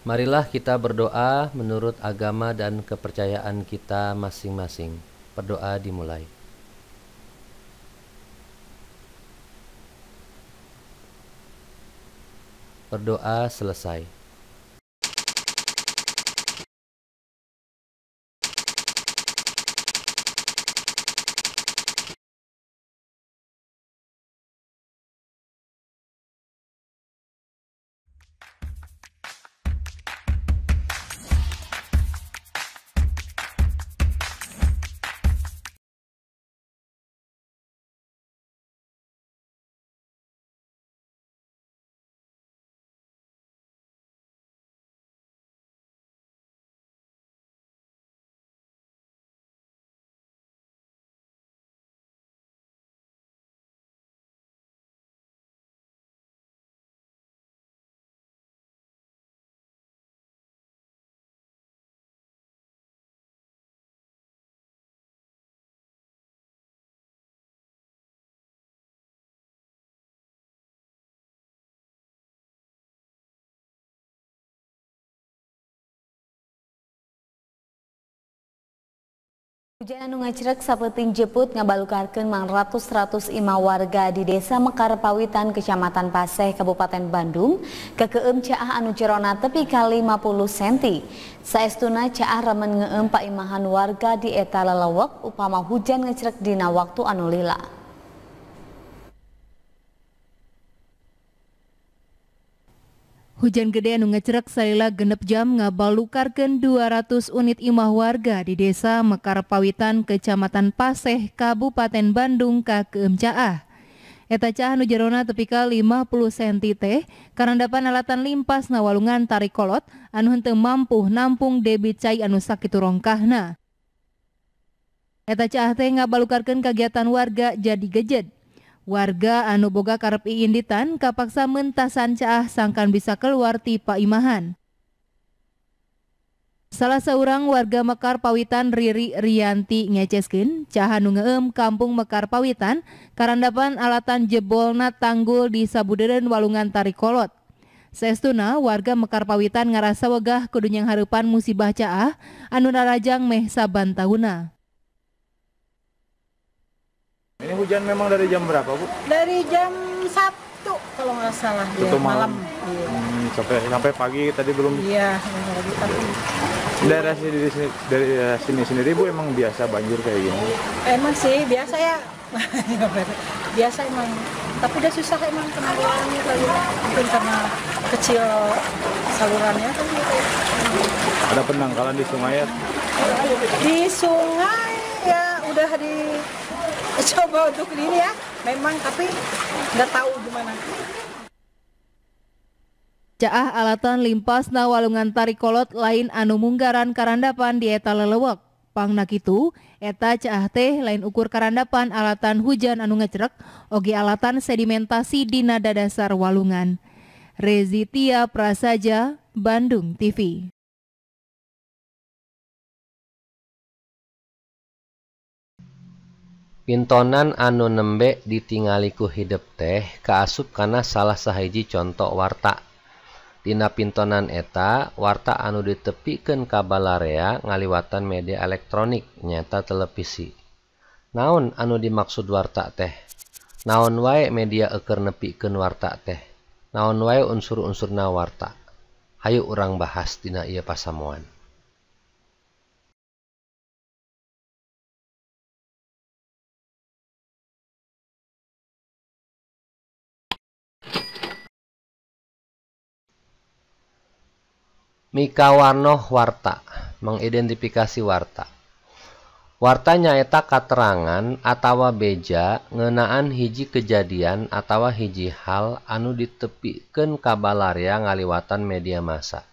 Marilah kita berdoa menurut agama dan kepercayaan kita masing-masing. Berdoa dimulai. Berdoa selesai. Hujan anu ngacrek sapeuting jeput ngabalukarkeun mangratus-ratus imah warga di Desa Mekar Pawitan, Kecamatan Paseh, Kabupaten Bandung, kekeum caah anu jerona tepi ka 50 cm. Saestuna caah remen ngeueum paimahan warga di eta lelewek upama hujan ngecrek dina waktu anu lila. Hujan gede anu ngecrek salila 6 jam ngabalukarkeun 200 unit imah warga di Desa Mekar Pawitan, Kecamatan Paseh, Kabupaten Bandung kakeum caah. Eta caah nu jerona tepi ka 50 cm teh karandapan alatan limpas na walungan tarik kolot anu henteu mampu nampung debit cai anu sakitu rongkahna. Eta caah teh ngabalukarkeun kagiatan warga jadi gejed. Warga anu boga karep iinditan kapaksa mentasan caah sangkan bisa keluar ti paimahan. Salah seorang warga Mekar Pawitan Riri Rianti ngeceskeun caah anu ngeueum kampung Mekar Pawitan karandapan alatan jebolna tanggul di sabudeureun walungan tarik kolot. Saestuna warga Mekar Pawitan ngarasa wegah kudu nyanghareupan musibah caah anu narajang meh saban tahuna. Ini hujan memang dari jam berapa, Bu? Dari jam 1 kalau nggak salah, ya, malam. Iya. Sampai pagi tadi belum. Iya, pagi tapi. Daerah sini sendiri, Bu, emang biasa banjir kayak gini? Emang sih biasa ya. Biasa emang. Tapi udah susah emang penanggulangannya kali. Mungkin karena kecil salurannya kan gitu. Ada penangkalan di sungai ya? Di sungai ya udah di coba untuk ini ya, memang tapi nggak tahu gimana. Caah alatan limpasna walungan tarik kolot lain anu munggaran karandapan di eta lelewek. Pangna kitu, eta caah teh lain ukur karandapan alatan hujan anu ngecrek, oge alatan sedimentasi dina dadasar walungan. Rezitia Prasaja, Bandung TV. Pintonan anu nembe ditingali ku hidep teh kaasup kana salah sahiji conto warta. Dina pintonan eta, warta anu ditepikeun ka balarea ngaliwatan media elektronik nyaeta televisi. Naon anu dimaksud warta teh? Naon wae media eukeur nepikeun warta teh? Naon wae unsur-unsurna warta? Hayu urang bahas dina ieu pasamuan. Mikawarnoh warta, mengidentifikasi warta. Warta nyaeta katerangan atawa beja ngeunaan hiji kejadian atawa hiji hal anu ditepikeun ka balarea ngaliwatan media massa.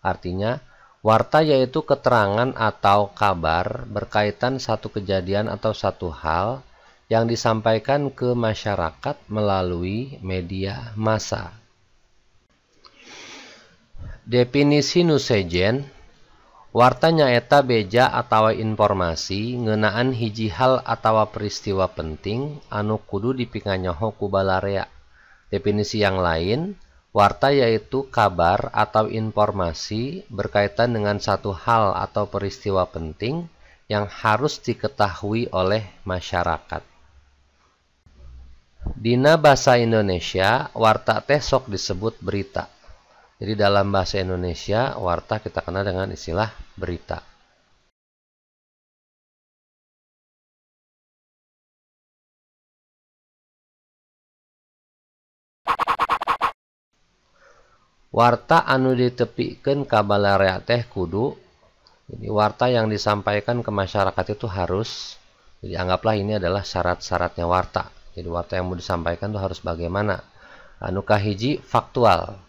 Artinya, warta yaitu keterangan atau kabar berkaitan satu kejadian atau satu hal yang disampaikan ke masyarakat melalui media massa. Definisi nu sejen, warta nyaeta beja atawa informasi ngeunaan hiji hal atawa peristiwa penting anu kudu dipikanyaho ku balarea. Definisi yang lain, Warta yaitu kabar atau informasi berkaitan dengan satu hal atau peristiwa penting yang harus diketahui oleh masyarakat. Dina bahasa Indonesia, warta teh sok disebut berita. Jadi dalam bahasa Indonesia, warta kita kenal dengan istilah berita. Warta anu ditepikeun ka balarea teh kudu, jadi warta yang disampaikan ke masyarakat itu harus, jadi anggaplah ini adalah syarat-syaratnya warta. Jadi warta yang mau disampaikan itu harus bagaimana. Anu kahiji faktual.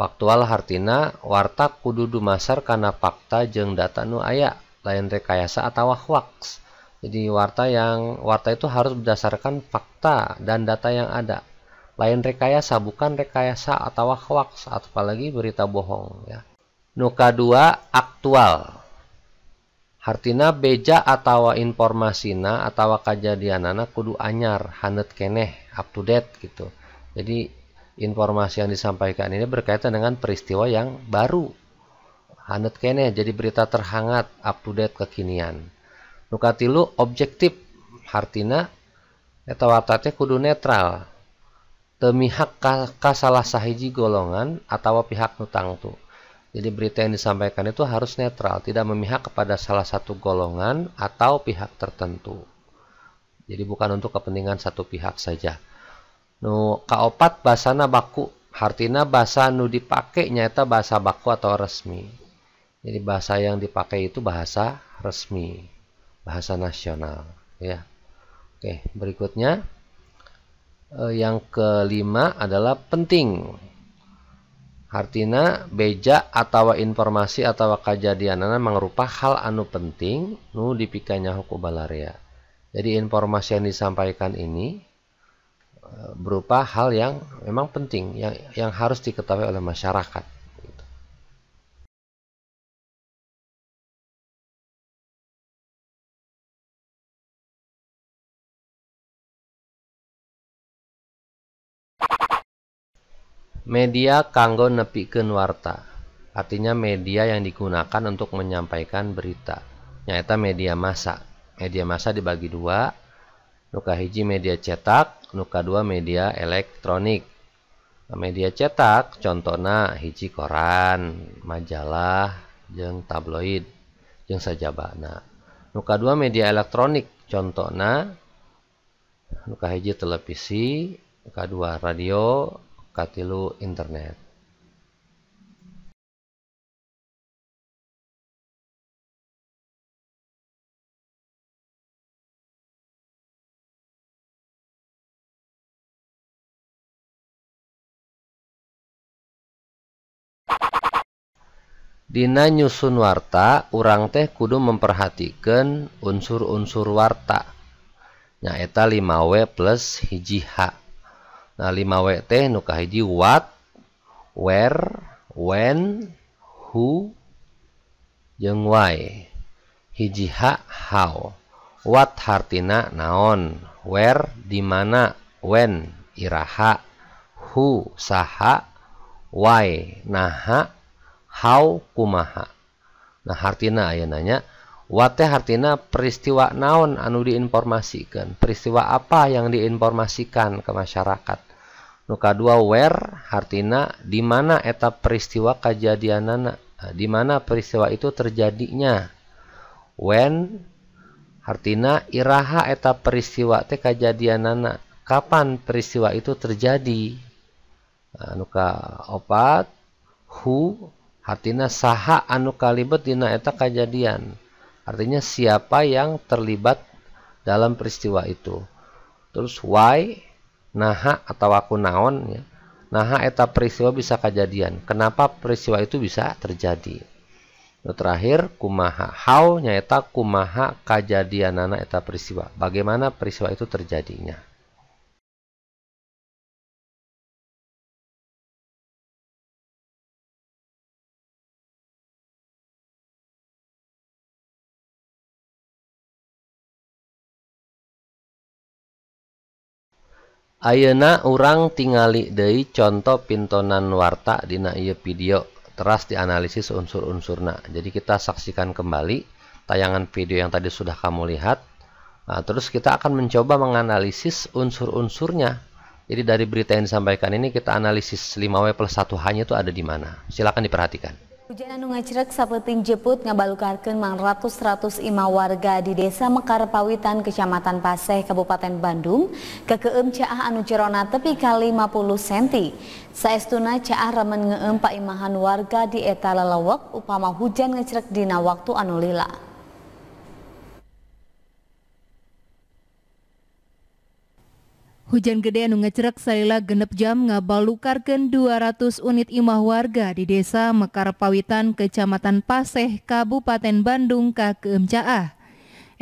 Faktual hartina warta kudu dumasar kana fakta jeung data nu aya, lain rekayasa atawa hoax. Jadi warta itu harus berdasarkan fakta dan data yang ada. Lain rekayasa, bukan rekayasa atau hoax, apalagi berita bohong ya. Nu kadua aktual. Hartina beja atawa informasina atawa kajadianana kudu anyar, haneut keneh, up to date gitu. Jadi informasi yang disampaikan ini berkaitan dengan peristiwa yang baru, haneut keneh, jadi berita terhangat, up to date, kekinian. Nu katilu objektif, hartina eta warta teh kudu netral, teu mihak ka salah sahiji golongan atau pihak nu tangtu. Jadi berita yang disampaikan itu harus netral, tidak memihak kepada salah satu golongan atau pihak tertentu. Jadi bukan untuk kepentingan satu pihak saja. Nu kaopat basana baku, hartina basa nu dipake nyaeta bahasa baku atau resmi. Jadi bahasa yang dipakai itu bahasa resmi, bahasa nasional ya. Oke, berikutnya yang kelima adalah penting. Hartina beja atau informasi atau kajadianana mangrupa hal anu penting nu dipikanyaho ku balarea. Jadi informasi yang disampaikan ini berupa hal yang memang penting, yang harus diketahui oleh masyarakat. Gitu. Media kanggo nepikeun warta, artinya media yang digunakan untuk menyampaikan berita, nyaeta media massa. Media massa dibagi dua, nu kahiji media cetak, nu kadua media elektronik. Nah, media cetak contohna hiji koran, majalah, jeung tabloid, jeung sajabana. Nu kadua media elektronik contohna nu kahiji televisi, nu kadua radio, katilu internet. Dina nyusun warta, urang teh kudu memperhatikan unsur-unsur warta. Nyaeta 5W plus 1 H. Nah, 5W teh nu kahiji what, where, when, who, jeung why. 1 H how. What hartina naon, where di mana, when iraha, who saha, why naha, how kumaha. Nah, hartina aya nanya, what teh hartina peristiwa naon anu diinformasikan, peristiwa apa yang diinformasikan ke masyarakat. Nu kadua where hartina di mana eta peristiwa kajadianana, di mana peristiwa itu terjadinya. When hartina iraha eta peristiwa teh kajadianana, kapan peristiwa itu terjadi. Nah, nu kaopat who hartina saha anu kalibet dina eta kajadian. Artinya siapa yang terlibat dalam peristiwa itu. Terus why, naha atau aku naon ya. Naha eta peristiwa bisa kejadian. Kenapa peristiwa itu bisa terjadi? Nu terakhir kumaha, how nyaeta kumaha kajadianana eta peristiwa. Bagaimana peristiwa itu terjadinya. Ayeuna urang tingali deui conto pintonan warta dina ieu video, teras dianalisis unsur-unsurna. Jadi kita saksikan kembali tayangan video yang tadi sudah kamu lihat. Nah, terus kita akan mencoba menganalisis unsur-unsurnya. Jadi dari berita yang disampaikan ini kita analisis 5W plus 1H-nya itu ada di mana. Silakan diperhatikan. Hujan anu ngacrek sapeuting jeput ngabalukarkeun mangratus-ratus imah warga di Desa Mekar Pawitan, Kecamatan Paseh, Kabupaten Bandung, kekeum caah anu jerona tepi ka 50 senti. Saestuna caah remen ngeueum paimahan warga di eta lelewek upama hujan ngecrek dina waktu anu lila. Hujan gede anu ngecrek salila 6 jam ngabalukarkeun 200 unit imah warga di Desa Mekar Pawitan, Kecamatan Paseh, Kabupaten Bandung kakeum caah.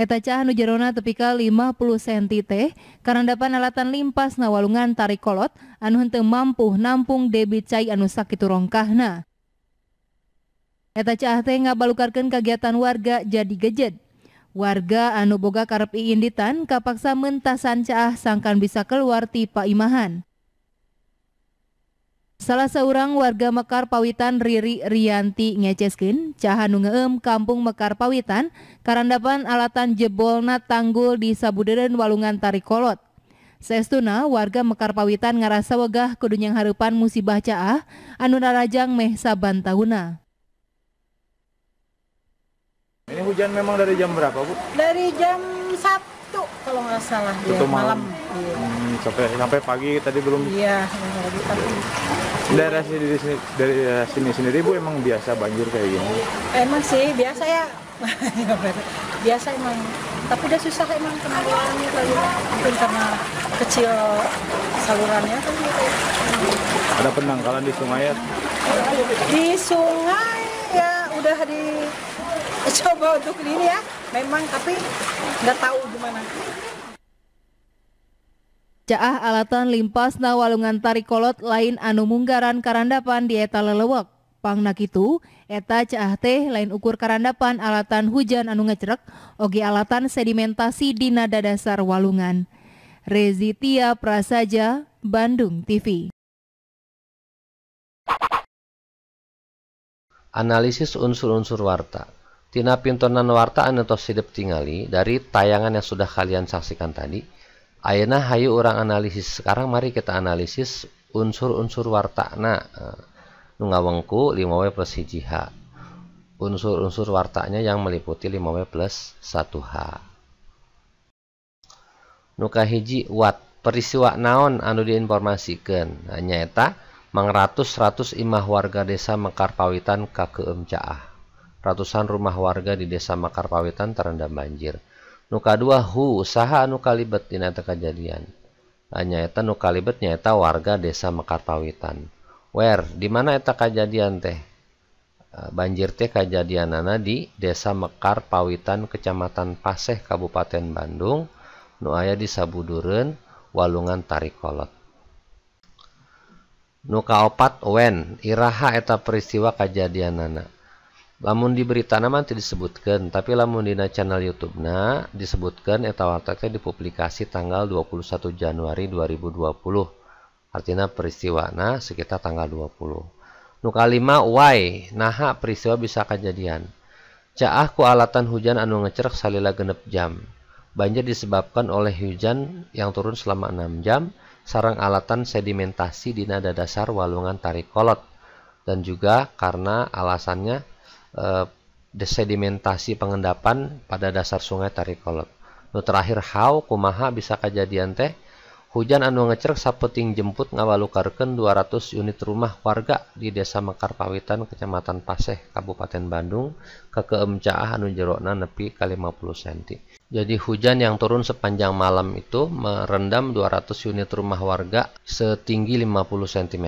Eta caah nu jerona tepi ka 50 senti teh karandapan alatan limpas na walungan Tarikolot anu henteu mampu nampung debit cai anu sakitu rongkahna. Eta caah teh ngabalukarkeun kagiatan warga jadi gejed. Warga anu boga karep iinditan kapaksa mentasan caah sangkan bisa keluar ti paimahan. Salah seorang warga Mekar Pawitan Riri Rianti ngeceskeun caah anu ngeueum kampung Mekar Pawitan karandapan alatan jebolna tanggul di sabudeureun walungan Tarikolot. Saestuna warga Mekar Pawitan ngarasa wegah kudu nyanghareupan musibah caah anu narajang meh saban tahuna. Ini hujan memang dari jam berapa, Bu? Dari jam 1 kalau nggak salah, ya, malam. Iya. Sampai pagi tadi belum. Iya, pagi tapi. Daerah sini sendiri, Bu, emang biasa banjir kayak gini? Emang sih biasa ya. Biasa emang. Tapi udah susah emang penanggulangannya kali. Mungkin karena kecil salurannya kan gitu. Ada penangkalan di sungai ya? Di sungai ya udah di coba untuk ini ya, memang tapi nggak tahu gimana. Caah alatan limpasna walungan Tarikolot lain anu munggaran karandapan di eta lelewek. Pangna kitu, eta caah teh lain ukur karandapan alatan hujan anu ngecrek, oge alatan sedimentasi dina dadasar walungan. Rezitia Prasaja, Bandung TV. Analisis unsur-unsur warta. Tina pintonan warta anu tos sidep tingali dari tayangan yang sudah kalian saksikan tadi. Ayeuna hayu urang analisis. Sekarang mari kita analisis unsur-unsur wartana. Nu ngawengku 5W plus 1 H. Unsur-unsur wartanya yang meliputi 5W plus 1 H. Nu kahiji what, peristiwa naon anu diinformasikeun. Nyaeta mangratus-ratus imah warga Desa Mekar Pawitan kakeum caah. Ratusan rumah warga di Desa Mekar Pawitan terendam banjir. Nu kadua hu, saha anu kalibet dina eta kajadian. Nyaeta nu kalibet nyaeta warga Desa Mekar Pawitan. Where, di mana eta kajadian teh? Banjir teh kajadianana di Desa Mekar Pawitan, Kecamatan Paseh, Kabupaten Bandung, nu aya di sabudureun walungan Tarikolot. Nu kaopat when, iraha eta peristiwa kajadianana. Lamun di berita mah teu disebutkeun, tapi lamun dina channel YouTube-na disebutkeun eta warta teh dipublikasi tanggal 21 Januari 2020. Artinya peristiwana sekitar tanggal 20. Nu kalima why, naha peristiwa bisa kajadian. Caah ku alatan hujan anu ngecrek salila 6 jam. Banjir disebabkan oleh hujan yang turun selama 6 jam sareng alatan sedimentasi dina dadasar walungan Tarikolot, dan juga karena alasannya desedimentasi pengendapan pada dasar sungai Tarikolot. Nu terakhir how, kumaha bisa kajadian teh? Hujan anu ngecrek sapeuting jemput ngabalukarkeun 200 unit rumah warga di Desa Mekar Pawitan, Kecamatan Paseh, Kabupaten Bandung, kekeum caah anu jerona nepi ka 50 senti. Jadi hujan yang turun sepanjang malam itu merendam 200 unit rumah warga setinggi 50 cm.